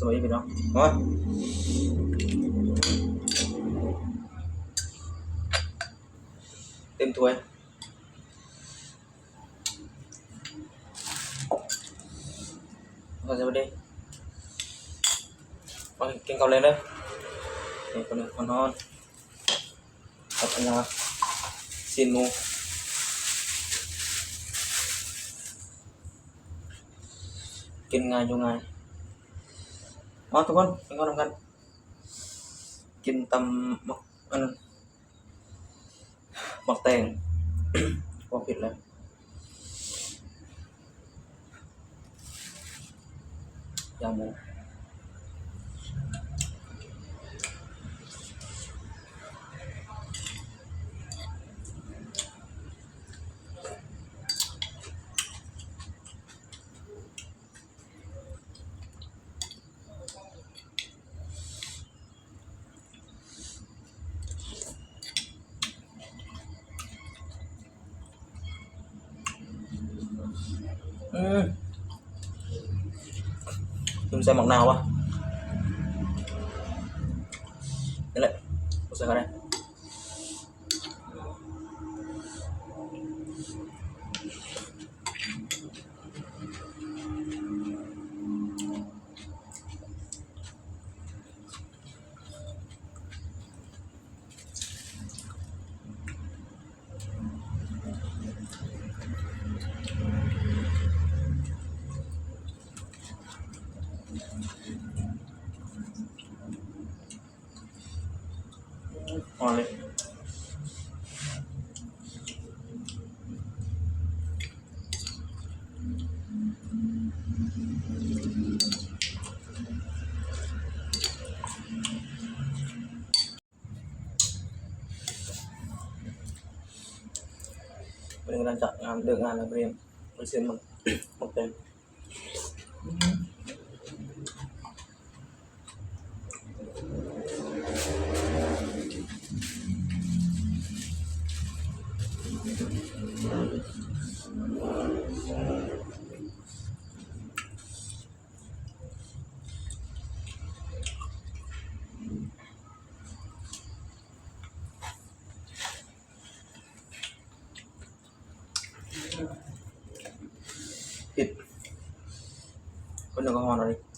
ສະບາຍດີພີ່ນ້ອງ. ໂອ້ຍ ເຕັມຖ້ວຍ. ສະບາຍດີ. ມາກິນເຂົ້າແລງເດີ. ນີ້ ເຂົ້າແລງຮ້ອນໆ ກັບອັນນັ້ນ ຊີ້ນໝູ. ກິນງ່າຍຢູ່ງ່າຍ. ມາທຸກຄົນ ກິນເຂົ້ານຳກັນ. ກິນຕຳໝາກ ອັນນັ້ນ ໝາກແຕງ ເວົ້າຜິດແລ້ວ ຢ່າງໝູ. ອືມ ລືມໃສ່ໝາກນາວວະ. ນີ້ແຫຼະ ບໍ່ໃສ່ກໍໄດ້. ບາດນີ້ກຳລັງຈະງານ ເລີກງານແລ້ວ ບາດນີ້ໄປຊື້ໝາກ ໝາກແຕງ. ຜິດ ຄົນໜຶ່ງກໍຮ້ອນເອົາເດ້.